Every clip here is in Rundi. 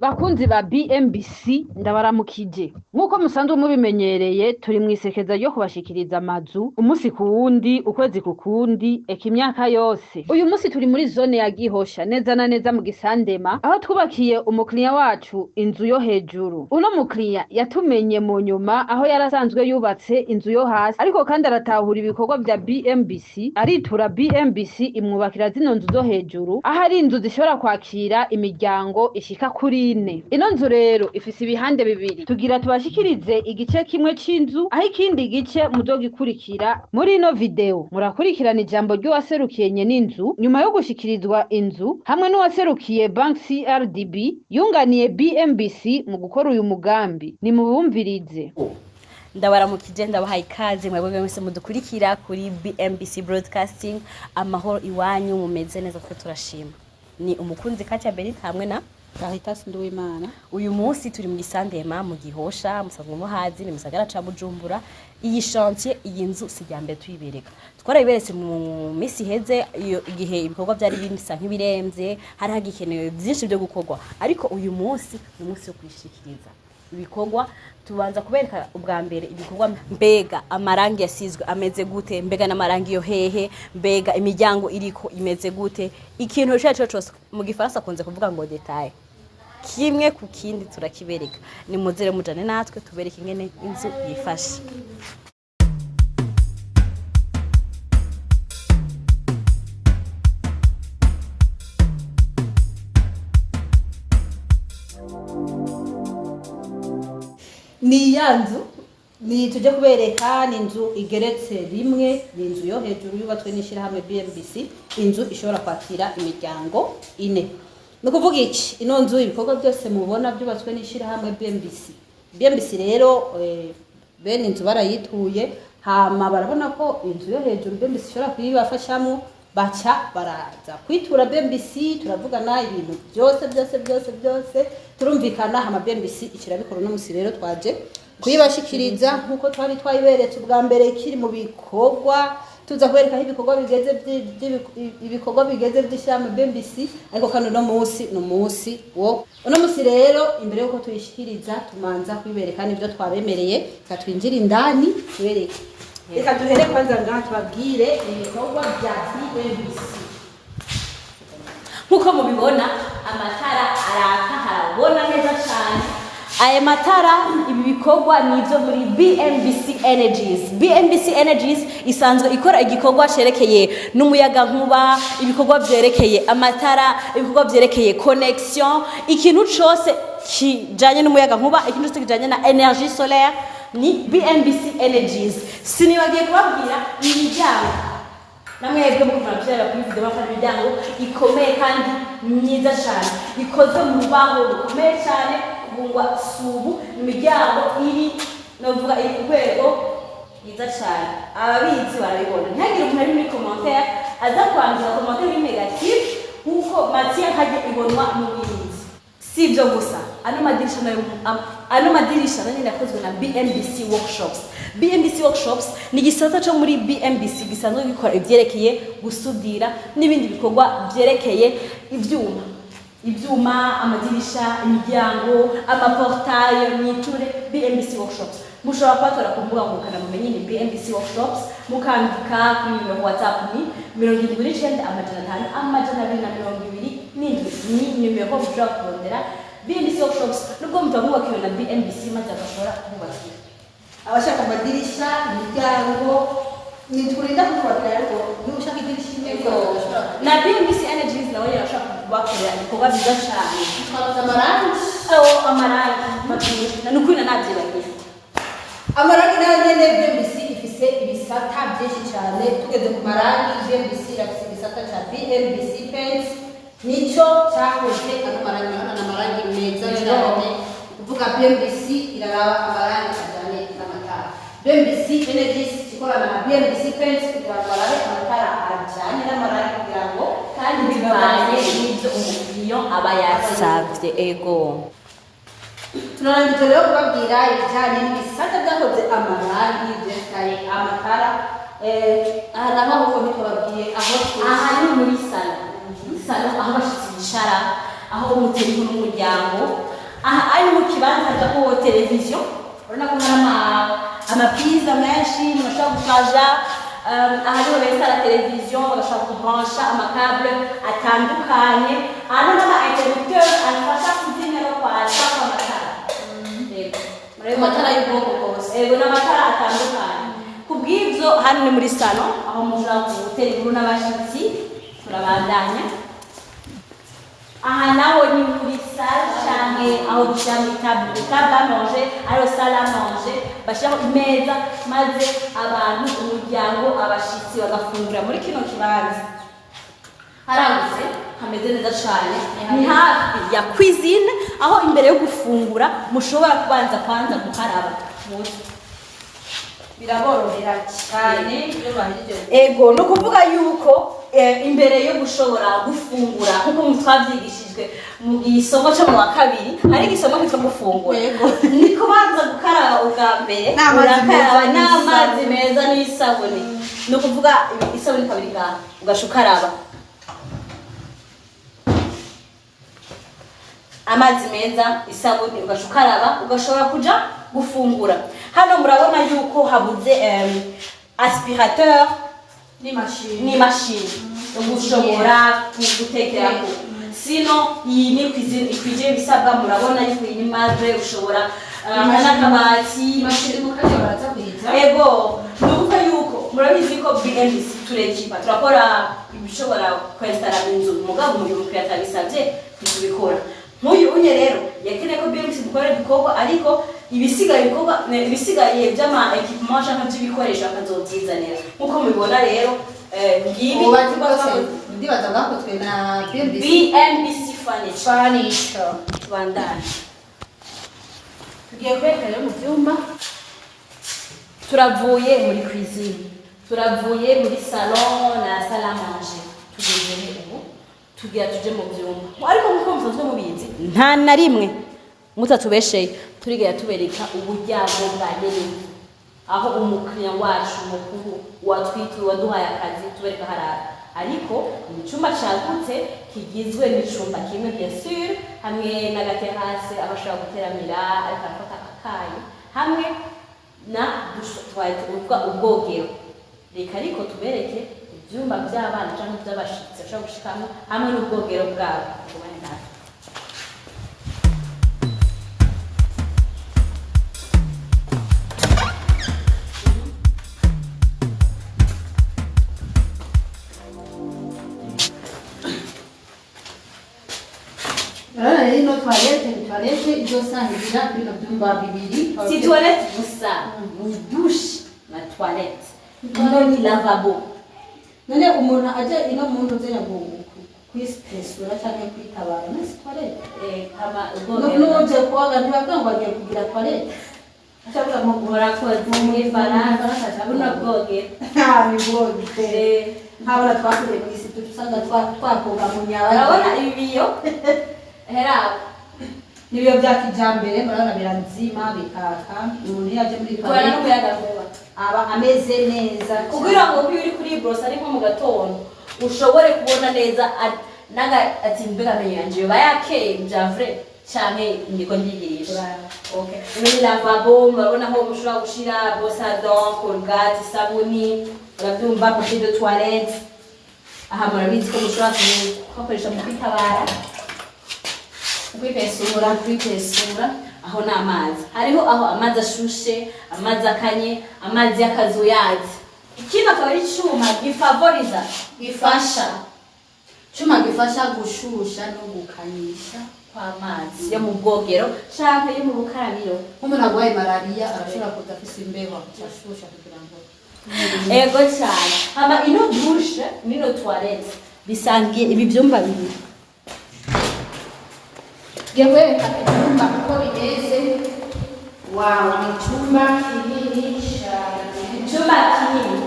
Bakunzi ba BMBC, ndabaramukije. Nk'uko musanzwe mubimenyereye, turi mw'isekeza ryo kubashikiriza amazu umusi ku wundi, ukwezi ku kundi, eka imyaka yose. Uyu musi turi muri zone ya Gihosha, neza na neza mu Gisandema, aho twubakiye umukiriya wacu inzu yo hejuru. Uno mukiriya yatumenye mu nyuma aho yarasanzwe yubatse inzu yo hasi, ariko kandi aratahura ibikorwa vya BMBC, aritura BMBC imwubakira zino nzu zo hejuru, aho ari inzu zishobora kwakira imiryango ishika kuri ine. Ino nzu rero ifise ibihande bibiri. Tugira tubashikirize igice kimwe c'inzu, aho ikindi gice muzogikurikira muri ino video. Murakurikirana ijambo ry'uwaserukiye nyen'inzu nyuma yo gushikirizwa inzu, hamwe n'uwaserukiye Bank CRDB yunganiye BMBC mu gukora uyu mugambi. Nimubumvirize. Ndabaramukije, ndabahaye ikaze mwebwe mwese mudukurikira kuri BMBC Broadcasting. Amahoro iwanyu, mumeze neza? Twe turashima. Ni umukunzi Katia Berita hamwe na Caritas Nduwimana. Uyu munsi turi mu Gisandema, mu Gihosha, musanzwe muhazi, ni musagara ca Bujumbura. Iyi chantier, iyi nzu si irya mbere tuyibereka, twarayiberetse mu minsi iheze, iyo igihe ibikorwa byari bisa nk'ibiremvye, hari hagikenewe byinshi byo gukorwa, ariko uyu munsi ni umunsi wo kwishikiriza ibikorwa. Tubanza kubereka ubwa mbere ibikorwa: mbega amarangi yasizwe ameze gute, mbega n'amarangi yo hehe, mbega imiryango iriko imeze gute, ikintu icyo ari cyo cyose, mu Gifaransa akunze kuvuga ngo détail, kimwe ku kindi turakibereka. Nimuzire mujane natwe tubereke ingene inzu yifashe. Ni ya nzu ni tujye kubereka, ni inzu igeretse rimwe, ni inzu yo hejuru yubatswe n'ishyirahamwe BMBC, inzu ishobora kwakira imiryango ine. Ni ukuvuga iki? Ino nzu, ibikorwa byose mubona byubatswe n'ishyirahamwe BMBC. BMBC rero, bene inzu barayituye, hama barabona ko inzu yo hejuru BMBC ishobora kuyibafashamo, baca baraza kwitura BMBC, turavugana ibintu byose byose byose byose, turumvikana, hama BMBC ikirabikora. Uno musi rero twaje kuyibashikiriza nkuko twari twayiberetse ubwa mbere kiri mu bikorwa, tuza kubereka aho ibikorwa bigeze, ibikorwa bigeze by'ishyirahamwe BMBC. Ariko kandi uno munsi ni umunsi wo uno munsi rero, imbere yuko tuyishikiriza, tumanza kubibereka n'ibyo twabemereye. Reka twinjire indani tubereke. Reka duhere kwanza ngaha tubabwire ibikorwa bya BMBC. Nk'uko mubibona, amatara araka, harabona neza cyane. Aya matara, ibi bikorwa ni ibyo muri BMBC Energies. BMBC Energies isanzwe ikora igikorwa cyerekeye n'umuyagankuba, ibikorwa byerekeye amatara, ibikorwa byerekeye connection, ikintu cyose kijanye n'umuyagankuba, ikintu cyose kijanye na énergie solaire ni BMBC Energies. Sinibagiye kubabwira imiryango, namwebwe muko muravyara kuri video, bafata imiryango ikomeye kandi myiza cyane, ikozwe mu rubaho rukomeye cyane, kubungwa subu. Imiryango iri, novuga iri ku rwego rwiza cyane, ababizi barabibona. Ntihagire umuntu ari muri commentaire aza kwandika commentaire iri négative, kuko matière hajya ibonwa n'ubizi. Si ibyo gusa, ano madirisha nayo, ano madirisha nayo nyine yakozwe na BMBC Workshops. BMBC Workshops ni igisata cyo muri BMBC gisanzwe gikora ibyerekeye gusudira n'ibindi bikorwa byerekeye ibyuma, amadirisha, imiryango, amaportail. Mwiture BMBC Workshops. Mushobora kubatora ku mbuga ngurukanabumenyi, ni BMBC Workshops, mukandika kuri nimero WhatsApp ni 79 500 227, ni nimero mushobora kurondera BMBC Workshops, nubwo muba mwubakiwe na BMBC maze bagashobora kububakira. Abashaka amadirisha, imiryango, ntiturinda kububakira, ariko niba ushaka idirisha imwe. Na BMBC Energies nawe yarashaka kubakorera ibikorwa byiza cyane. Twabuze amarangi. Aho amarangi mabwira, ni ukuri nanabyibagiye. Amarangi nayo nyene, BMBC ifise ibisata byinshi cyane. Tugeze ku marangi, BMBC irafise igisata cya BMBC Paints, nico cyakoze ano marangi. Urabona ni amarangi meza cyane. Kuvuga BMBC iraraba amarangi ajyanye n'amatara. BMBC Energies ikorana na BMBC Paints kugira ngo barabe amatara ajyanye n'amarangi kugira ngo kandi bivanye n'ibyo umukiriya aba yasabye, ego. Turarangije rero kubabwira ibijyanye n'ibisata byakoze amarangi, byerekanye amatara. Aha naho ahubwo ntitubabwiye aho turi. Aha ni muri salon, salon aho abashitsi bicara. Aho mutera inkuru n'umuryango. Aha ari mu kibanza hajaho televiziyo. Urabona ko hari ama prises menshi mushobora gushaja. Aha niho bensitara televiziyo, bagashobora kubrancha ama câbles atandukanye. Hano n'ama interrupteur afasha kuzimya no kwatsa kw'amatara. Yego. Amatara y'ubwoko bwose. Yego, n'amatara atandukanye. Ku bw'ibyo, hano ni muri salon, aho mushobora gutera inkuru n'abashitsi. Turabandanya. Aha naho ni muri salle canke aho dushyira muri table à manger, ariyo salle à manger. Bashyiraho imeza maze abantu, umuryango, abashitsi bagafungura muri kino kibanza. Haragutse, hameze neza cyane. Ni hafi ya cuisine, aho imbere yo gufungura mushobora kubanza kwanza gukaraba. Biraborohera cyane iyo bahejeje. Ego, ni ukuvuga yuko imbere yo gushobora gufungura, nkuko twabyigishijwe mu gisomo cyo mu wa kabiri, hari igisomo cyitwa gufungura. Ni kubanza gukaraba ubwa mbere. N'amazi Urakaraba meza. n'amazi meza n'isabune. Ni ukuvuga isabune ikaba iri ngaha, ugaca ukaraba amazi meza, isabune, ugaca ukaraba, ugashobora kuja gufungura. Hano murabona yuko habuze aspirateur n'imashini. N'imashini yo gushobora gutekerako. Sino iyi ni cuisine ikwije ibisabwa. Murabona yuko iyi ni marbre, ushobora n'akabati. Imashini mu kanya baraza kuyiza. Ego, ni ukuvuga yuko murabizi ko BMBC turekipa, turakora ibishobora kwesitara inzu, mugabo umurimo umukiriya atabisabye ntitubikora. Nk'uyu unye rero yakeneye ko BMBC dukora ibikorwa, ariko ibisigaye bikorwa ibisigaye by'ama équipement canke by'ibikoresho akazobyizanira. Nk'uko mubibona rero, ngibi. Ububaji bwose ndibaza bwakozwe na BMBC. BMBC Furniture. Furniture. Tubandanye. Tugiye kwereka rero mu byumba. Turavuye muri cuisine, turavuye muri salon na salle à manger, tugeze he ubu? Tugira tuje mu byumba, ariko nk'uko musanzwe mubizi, nta na rimwe mutatubesheye turigera tubereka uburyamo bwa nyene, aho umukiriya wacu mukuru watwituye, waduhaye akazi, tubereka harara. Ariko ni icyumba cagutse, kigizwe n'icumba kimwe, bien sûr, hamwe n'aga terrasse aho ashobora guteramira ariko arafata akayi, hamwe na douche, toilette, uvuga ubwogero. Reka ariko tubereke ibyumba by'abana cyangwa iby'abashitsi bashobora gushikamo, hamwe n'ubwogero bwabo. Tubane natwe. Urabona rero ino toilette ni toilette izosangira bino byumba bibiri. Si toilette gusa, ni douche na toilette, ino ni lavabo. None umuntu aje ino muntu uzenya kwisipesura cyangwa kwitabara muri toilette? Hama ubwogero. N'uje koga ntibavuga ngo agiye kugira toilette, acavuga ngo Murakoze mu Gifaransa, buno bwogero. Nta bibogere nk'abana twakuriye mu isi usanga twakoga mu nyaba. Urabona ibi biyo hera. N'ibiyo bya kijambere, murabona birazima bikaka umuntu iyo aje muri Bikorana toilette n'umuyaga nkuba. Aba ameze neza. Kugira ngo iyo uri kuri brosse ari nko mu gatondo ushobore kubona neza naga ati mbega amenyo yanje yoba yakeye bya vrai canke ndiko ndigirisha. Okay, ino ni lavabo. Murabona aho mushobora gushira brosse à dents, Colgate, isabuni, urabyumva, papier de toilette. Aha murabizi ko mushobora kuhakoresha mu kwitabara. Kwipesura. Kwipesura. Aho ni amazi, hariho aho amazi ashushe, amazi akanye, amazi y'akazuyazi. Ikindi akaba ari icuma gifavoriza, gifasha. Chuma gifasha gushusha no gukanyisha kw'amazi yo mu bwogero canke yo mu bukarabiro. Nk'umuntu arwaye malariya arashobora kuza afise imbeho, akashusha kugira ngo Ego cyane. Hama ino douche n'ino toilette bisangiye ibi byumba bibiri. Tugiye kwereka icyumba uko bimeze. Wawu, ni icyumba kinini cyane. Icyumba kinini,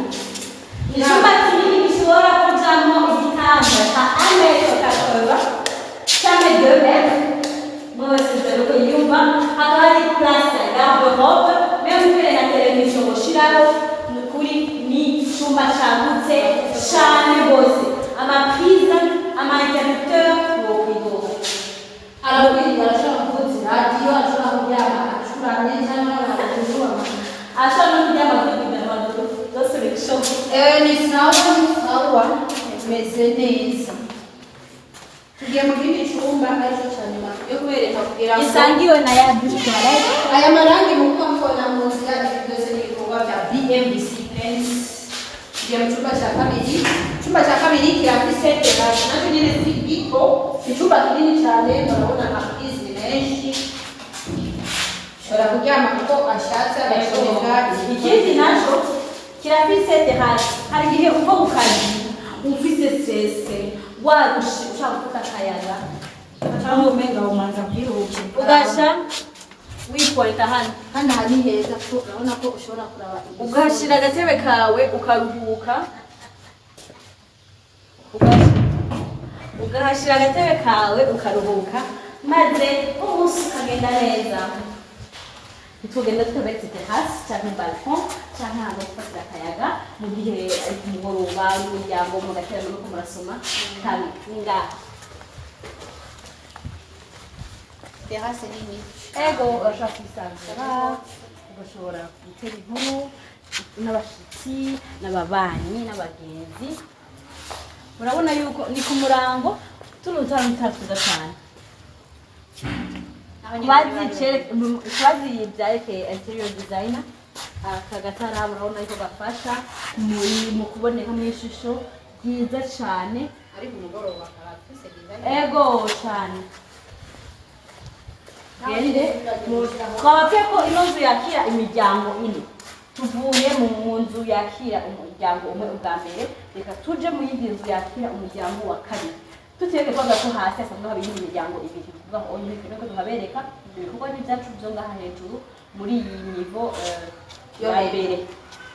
icyumba kinini gishobora kujamo igitanda ca 1,80 m canke 2 mètres, umwe wese bitewe uko yiyumva. Hakaba hari place ya garde-robe, même mbere na televiziyo gushiraho. Ni ukuri ni icyumba cagutse cane rwose. Ama prises, ama interrupteur, wokwidoga. Ni sawa, ni sawa, meze neza. Tugiye mu kindi cyumba aricyo cya nyuma yo kubereka kugira ngo Isangiwe na ya douche toilette. Aya marangi mukuba mubona mu nzira, ibi byose ni ibikorwa bya BMBC Paints. Tugiye mu cyumba cya kabiri. Icyumba cya kabiri kirafise terrasse, nacyo nyine si gito, icyumba kinini cyane. Murabona amaprise ni menshi, ushobora kuryama kuko ashatse, agacomeka. Ikindi naco kirafise terrasse. Hari igihe uva ku kazi ufise stress, warushe, ushaka gufata akayaga, Cyangwa umenga umanza kwiruhukira. Ugasha wikoreta hano. Kandi aha ni heza kuko urabona ko ushobora kuraba imisozi. Ugahashira agatebe kawe ukaruhuka. Ugahashira agatebe kawe ukaruhuka, maze umunsi ukagenda neza. Ntitugenda tutaberetse terrasse canke balcon canke ahantu ho gufatira akayaga mu gihe ari ku mugoroba, n'umuryango mugaterana nuko murasoma kabi ni ngaha. Terrasse nini. Ego, urashobora kwisanzura, ugashobora gutera inkuru n'abashitsi n'ababanyi n'abagenzi. Murabona yuko ni ku murango, tuno dutara n'utara twiza cyane. Kubazi ibyerekeye interior designer, aka gatara murabona yuko gafasha mu kuboneka mu ishusho ryiza cyane. Ariko umugoroba akaba afise design. Ego cyane. Gende twababwiye ko ino nzu yakira imiryango ine. Tuvuye mu nzu yakira umuryango umwe ubwa mbere, reka tuje mu yindi nzu yakira umuryango wa kabiri. Tutiyeke kwanza ko hasi hasanzwe haba iyindi miryango ibiri, kuvuga ngo onye ko tuhabereka ibikorwa n'ibyacu byo ngaha hejuru muri iyi niveau ya mbere,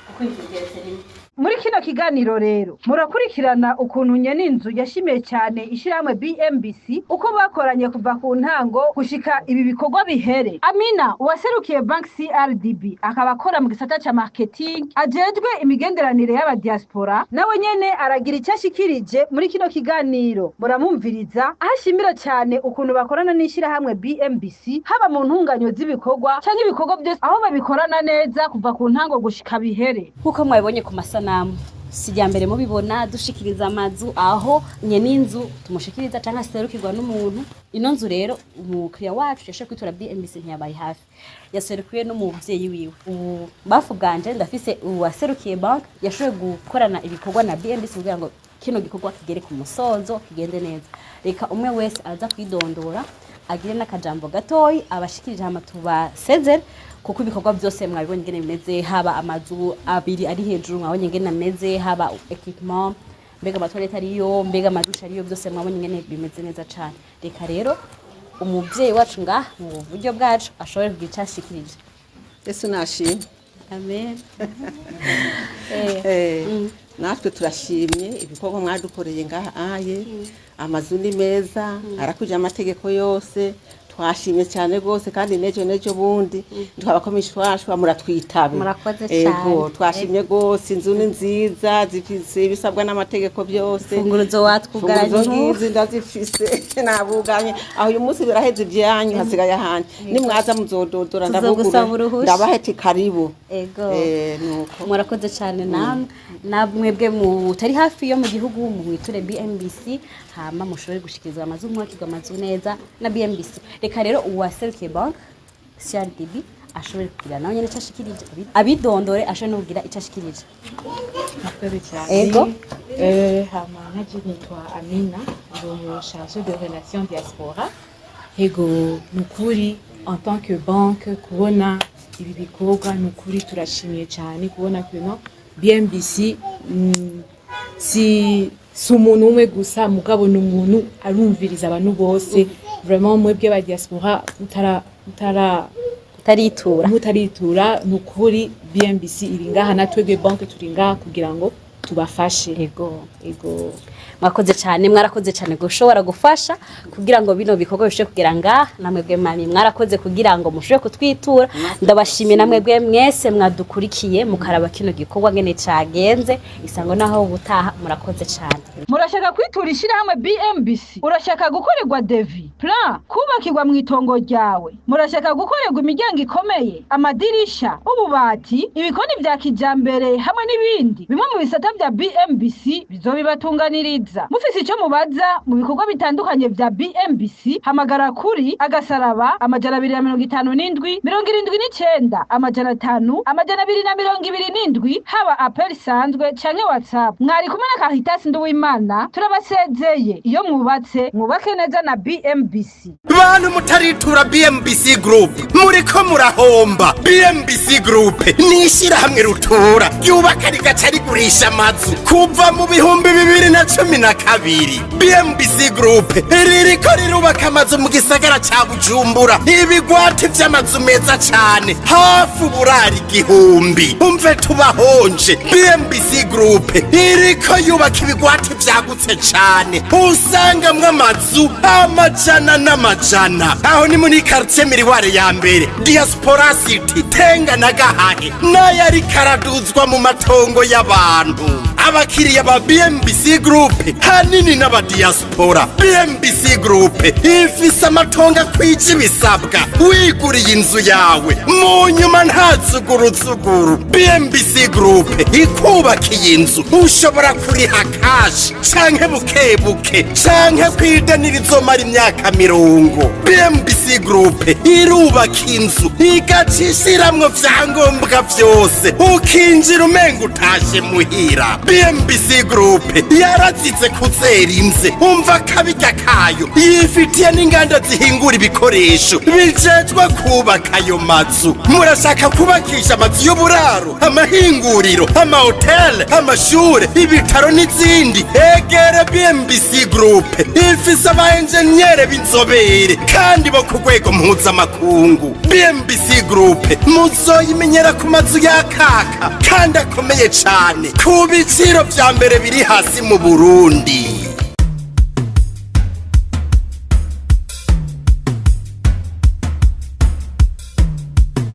kuko inzu igeretse rimwe. Muri kino kiganiro rero murakurikirana ukuntu nyeninzu yashimiye cyane ishyirahamwe BMBC, uko bakoranye kuva ku ntango gushika ibi bikorwa bihere. Amina, uwaserukiye Bank CRDB, akaba akora mu gisata ca marketing, ajejwe imigenderanire y'abadiaspora, nawe nyene aragira icyo ashikirije muri kino kiganiro. Muramumviriza aho ashimira cyane ukuntu bakorana n'ishyirahamwe BMBC, haba mu ntunganyo z'ibikorwa canke ibikorwa byose, aho babikorana neza kuva ku ntango gushika bihere. Nk'uko mwabibonye ku masanamu, si irya mbere mubibona dushikiriza amazu aho nyeninzu tumushikiriza cyangwa aserukirwa n'umuntu. Ino nzu rero umukiriya wacu yashoboye kwitura BMBC, ntiyabaye hafi, yaserukiwe n'umuvyeyi wiwe. Ubu bafu bwanje ndafise uwaserukiye bank yashoboye gukorana ibikorwa na BMBC kugira ngo kino gikorwa kigere ku musozo, kigende neza. Reka umwe wese aza kwidondora, agire n'akajambo gatoyi abashikirije, hama tubasezere, kuko ibikorwa byose mwabibonye ingene bimeze, haba amazu abiri ari hejuru mwabonye ingene ameze, haba équipement, mbega amatoilette ariyo, mbega amadushe ariyo, byose mwabonye ingene bimeze neza cane. Reka rero umuvyeyi wacu ngaha mu buryo bwacu ashobore kugira ico ashikirije. Yesu nashimwe. Amen. Natwe turashimye ibikorwa mwadukoreye ngaha aye. Amazu ni meza, arakwije amategeko yose. Twashimye cyane rwose, kandi n'ejo n'ejo bundi twabakomisha twashwa muratwitabe. Murakoze Ego, cane. twashimye rwose, inzu ni nziza, zifise ibisabwa n'amategeko byose. Funguruzo watwugaranye. Funguruzo ngizi ndazifise, nabuganye aho. Uyu munsi biraheze ibyanyu, hasigaye ahandi. Nimwaza muzododora, Tuzogusaba ndabugurura, uruhusha. ndabaheti karibu. Ego. Nuko. Murakoze cyane namwe. Namwebwe mutari hafi yo mu gihugu, mwiture BMBC, hama mushobore gushikirizwa amazu, mwakirwa amazu neza na BMBC. Reka rero uwaserukiye bank CRDB ashobore kugira nawe nyene icyo ashikirije, abidondore, ashobore no kugira icyo ashikirije. Murakoze cyane. Ego. Hama nkaje nitwa Amina, ndi umu chargé de relations diaspora. Ego, nukuri en tant que banque kubona ibi bikorwa, nukuri turashimiye cyane kubona que no BMBC si umuntu umwe gusa, mugabo ni umuntu arumviriza abantu bose. Vraiment mwebwe ba diaspora mutara Utaritura. Mutaritura, ni ukuri BMBC iri ngaha, na twebwe banke turi ngaha kugira ngo tubafashe. Ego, mwakoze cyane, mwarakoze cyane gushobora gufasha kugira ngo bino bikorwa bishobore kugera ngaha. Namwebwe mami, mwarakoze kugira ngo mushobore kutwitura. Ndabashimiye namwebwe mwese mwadukurikiye, mukaraba kino gikorwa ngene cagenze. Isango naho ubutaha, murakoze cyane. Murashaka kwitura ishyirahamwe BMBC? Urashaka gukorerwa devis, plan, kubakirwa mu itongo ryawe? Murashaka gukorerwa imiryango ikomeye, amadirisha, ububati, ibikoni vya kijambere hamwe n'ibindi? Bimwe mu bisata vya BMBC bizobibatunganiriza. Mufise ico mubaza mu bikorwa bitandukanye vya BMBC, hamagara kuri agasaraba 257 79 500 227, haba appel isanzwe canke WhatsApp. Mwari kumwe na Caritas Nduwimana, turabasezeye. Iyo mwubatse, mwubake neza na BMBC. Bantu mutaritura BMBC Group, muriko murahomba. BMBC Group ni ishyirahamwe rutura ryubaka rigaca rigurisha amazu kuva mu 2012. BMBC Group ririko rirubaka amazu mu gisagara ca Bujumbura, ibigwati vy'amazu meza cane, hafi uburari 1000. Umve tubahonje, BMBC Group iriko yubaka ibigwati vyagutse cane, usangamwo amazu amajana n'amajana. Aho ni muri quartier Miriware ya mbere, Diaspora City, Tenga na Gahahe, n'ayo ariko araduzwa mu matongo y'abantu. Abakiriya ba BMBC Group hanini n'abadiaspora. BMBC Group ifise amatongo akwije ibisabwa, wiguriye inzu yawe mu nyuma nta zuguruzuguru. BMBC Group ikubakiye inzu, ushobora kuriha cash canke buke buke, canke kwideni rizomara imyaka 40. BMBC Group irubaka inzu igaca ishiramwo vyangombwa vyose, ukinjira umenga utashe muhira. BMBC Group yarazize kuzera inze, umva kabirya kayo, yifitiye n'inganda zihingura ibikoresho bijejwe kubaka ayo mazu. Murashaka kubakisha amazu y'uburaro, amahinguriro, amahoteli, amashure, ibitaro n'izindi? Egere BMBC Group, ifise aba enjeniyere b'inzobere kandi bo ku rwego mpuzamakungu. BMBC Group muzoyimenyera ku mazu yakaka kandi akomeye cane, ku biciro vya mbere biri hasi mu Burundi.